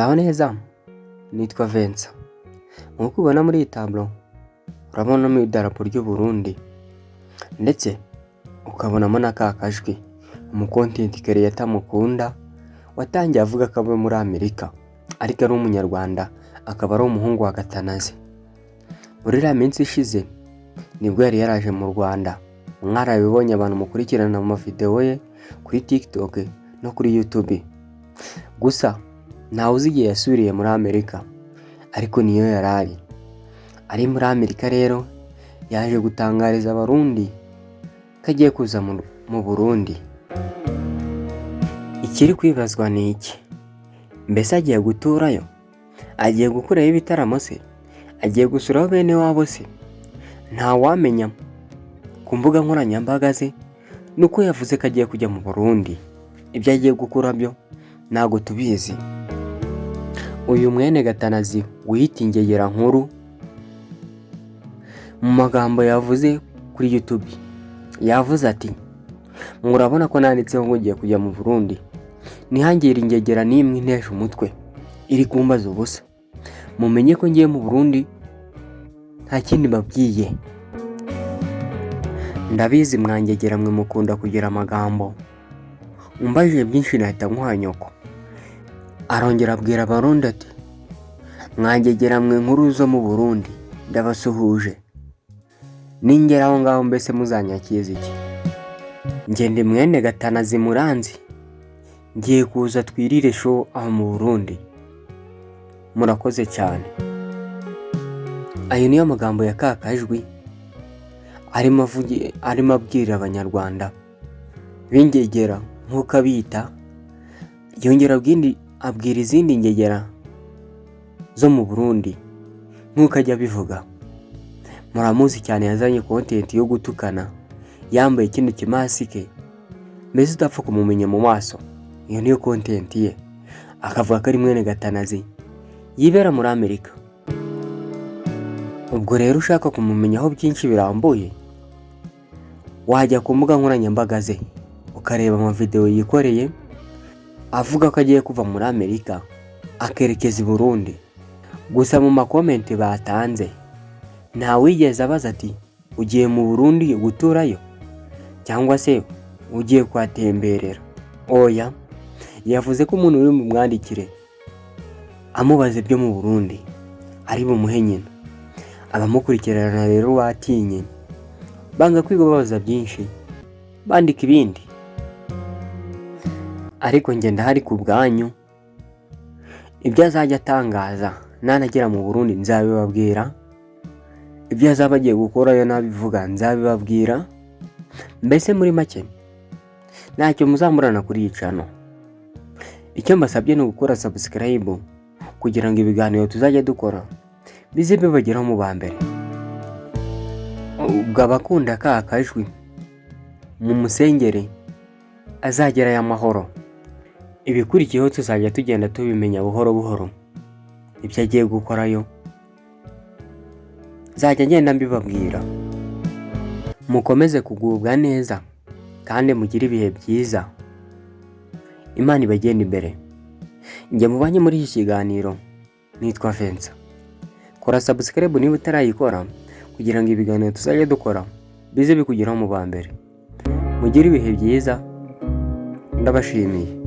Muraho neza, nitwa Vincent. Nk'uko ubibona muri iyi tableau, urabonamo idarapo ry'u Burundi ndetse ukabonamo na ka kajwi, umu content creator mukunda watangiye avuga ko aba muri Amerika ariko ari umunyarwanda, akaba ari umuhungu wa Gatanazi. Muri iriya minsi ishize nibwo yari yaraje mu Rwanda, mwarabibonye abantu mukurikirana amavideo ye kuri TikTok no kuri YouTube. Gusa ntawe uzi igihe yasubiriye muri Amerika, ariko niyo yari ari. Ari muri Amerika rero yaje gutangariza Abarundi ko agiye kuza mu Burundi. Ikiri kwibazwa ni iki? Mbese agiye guturayo? Agiye gukorayo ibitaramo se? Agiye gusuraho bene wabo se? Ntawamenya. Ku mbuga nkoranyambaga ze nuko yavuze ko agiye kujya mu Burundi. Ibyo agiye gukora byo ntabwo tubizi. Uyu mwene Gatanazi wiyita ingegera nkuru, mu magambo yavuze kuri YouTube yavuze ati: "Murabona ko nanditseho ngo ngiye kujya mu Burundi, ntihangire ingegera n'imwe intesha umutwe iri kumbaza ubusa, mumenye ko ngiye mu Burundi, nta kindi mbabwiye. Ndabizi mwangegera mwe mukunda kugira amagambo, umbajije byinshi nahita nkuha nyoko." Arongera abwira Abarundi ati: "Mwangegera mwe nkuru zo mu Burundi, ndabasuhuje, ningera aho ngaho mbese muzanyakiza iki? Njye ndi mwene Gatanazi muranzi, ngiye kuza twirire show aho mu Burundi, murakoze cyane." Ayo niyo magambo ya ka kajwi arimo abwira Abanyarwanda b'ingegera nk'uko abita, yongera abwira izindi ngegera zo mu Burundi nk'uko ajya abivuga. Muramuzi cyane, yazanye content yo gutukana yambaye kino kimasike, mbese udapfa kumumenya mu maso. Iyo niyo content ye, akavuga ko ari mwene Gatanazi yibera muri Amerika. Ubwo rero ushaka kumumenyaho byinshi birambuye, wajya ku mbuga nkoranyambaga ze ukareba amavideo yikoreye avuga ko agiye kuva muri Amerika akerekeza i Burundi. Gusa mu ma comment batanze ntawigeze abaza ati: "Ugiye mu Burundi guturayo cyangwa se ugiye kuhatemberera?" Oya, yavuze ko umuntu uri bumwandikire amubaza ibyo mu Burundi ari bumuhe nyina. Abamukurikirana rero batinye, banga kwiga babaza byinshi, bandika ibindi. Ariko njye ndahari ku bwanyu, ibyo azajya atangaza nanagera mu Burundi nzabibabwira, ibyo azaba agiye gukorayo nabivuga nzabibabwira. Mbese muri make ntacyo muzamurana kuri iyi channel. Icyo mbasabye ni ugukora subscribe kugira ngo ibiganiro tuzajya dukora bize bibageraho mu ba mbere. Ubwo abakunda ka kajwi mu musengere azagerayo amahoro. Ibikurikiyeho tuzajya tugenda tubimenya buhoro buhoro, ibyo agiye gukorayo nzajya ngenda mbibabwira. Mukomeze kugubwa neza kandi mugire ibihe byiza, Imana ibagenda imbere. Njye mubanye muri iki kiganiro nitwa Vincent. Kora subscribe niba utarayikora kugira ngo ibiganiro tuzajya dukora bize bikugeraho mu ba mbere. Mugire ibihe byiza, ndabashimiye.